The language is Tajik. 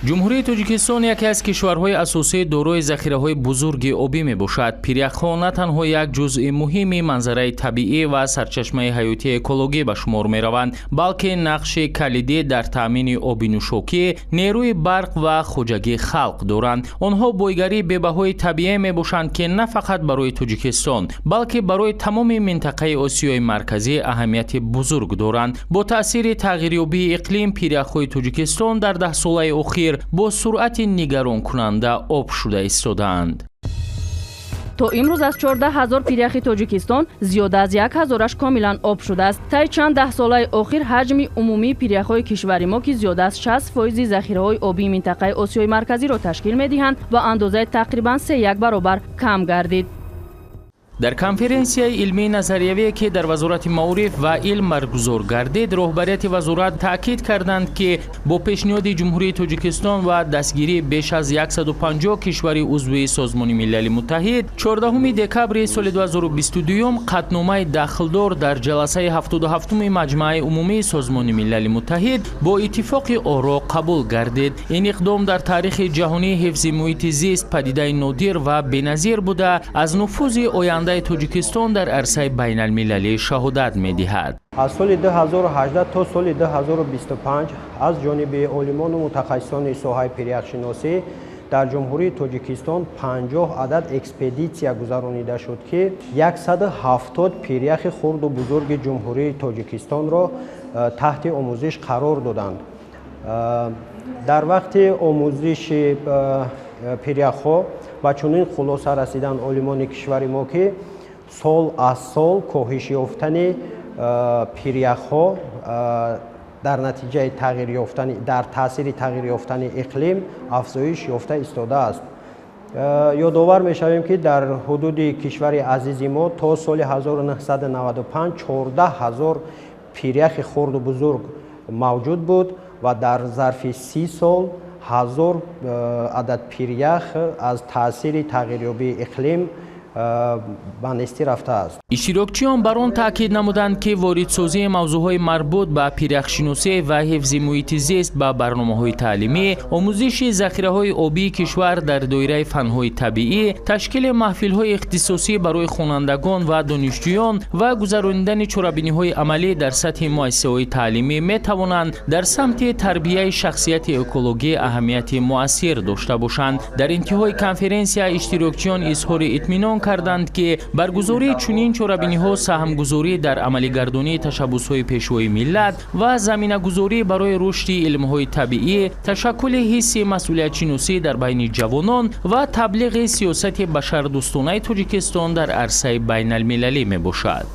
Ҷумҳурии Тоҷикистон яке аз кишварҳои асосии дорои захираҳои бузурги обӣ мебошад. Пиряхҳо на танҳо як ҷузъи муҳими манзараи табиӣ ва сарчашмаи ҳаётии экологӣ ба шумор мераванд, балки нақши калидӣ дар таъмини оби нӯшокӣ, нерӯи барқ ва хоҷагии халқ доранд. Онҳо бойгарии бебаҳои табиӣ мебошанд, ки на фақат барои Тоҷикистон, балки барои тамоми минтақаи Осиёи Марказӣ аҳамияти бузург доранд. Бо таъсири тағйирёбии иқлим пиряхҳои Тоҷикистон дар даҳсолаи охир бо суръати нигаронкунанда об шуда истодаанд. То имрӯз аз 14 ҳазор пиряхи Тоҷикистон зиёда аз як ҳазораш комилан об шудааст. Таи чанд даҳсолаи охир ҳаҷми умумии пиряхҳои кишвари мо, ки зиёда аз 60 фоизи захираҳои обии минтақаи Осиёи Марказиро ташкил медиҳанд, ба андозаи тақрибан 3,1 баробар кам гардид. Дар конференсияи илмии назариявие, ки дар Вазорати маориф ва илм баргузор гардид, роҳбарияти вазорат таъкид карданд, ки бо пешниҳоди Ҷумҳурии Тоҷикистон ва дастгирии беш аз 150 кишвари узви Созмони Милали Муттаҳид 14 декабри соли 2022 қатъномаи дахлдор дар ҷаласаи 77-уми Маҷмааи Умумии Созмони Милали Муттаҳид бо иттифоқи оро қабул гардид. Ин иқдом дар таърихи ҷаҳонии ҳифзи муҳити зист падидаи нодир ва беназир буда, аз нуфузи оянда Тоҷикистон дар арсаи байналмилалӣ шаҳодат медиҳад. Аз соли 2018 то соли 2025 аз ҷониби олимону мутахассисони соҳаи пиряхшиносӣ дар Ҷумҳурии Тоҷикистон 50 адад экспедитсия гузаронида шуд, ки 170 пиряхи хурду бузурги Ҷумҳурии Тоҷикистонро таҳти омӯзиш қарор доданд. Дар вақти омӯзиши пиряхҳо ба чунин хулоса расиданд олимони кишвари мо, ки сол аз сол коҳиш ёфтани пиряхҳо дар натиҷаи тағйир ёфтани, дар таъсири тағйир ёфтани иқлим афзоиш ёфта истодааст. Ёдовар мешавем, ки дар ҳудуди кишвари азизи мо то соли 1995 14 ҳазор пиряхи хурду бузург мавҷуд буд ва дар зарфи 30 сол 1000 адад пирях аз таъсири тағйирёбии иқлим ба нестӣ рафтааст. Иштирокчиён бар он таъкид намуданд, ки воридсозии мавзӯъҳои марбут ба пиряхшиносӣ ва ҳифзи муҳити зист ба барномаҳои таълимӣ, омӯзиши захираҳои обии кишвар дар доираи фанҳои табиӣ, ташкили маҳфилҳои ихтисосӣ барои хонандагон ва донишҷӯён ва гузаронидани чорабиниҳои амалӣ дар сатҳи муассисаҳои таълимӣ метавонанд дар самти тарбияи шахсияти экологӣ аҳамияти муассир дошта бошанд. Дар интиҳои конференсия иштирокчиён изҳори итминон карданд, ки баргузории чунин чорабиниҳо саҳмгузорӣ дар амалигардонии ташаббусҳои Пешвои миллат ва заминагузорӣ барои рушди илмҳои табиӣ, ташаккули ҳисси масъулиятшиносӣ дар байни ҷавонон ва таблиғи сиёсати башардӯстонаи Тоҷикистон дар арсаи байналмилалӣ мебошад.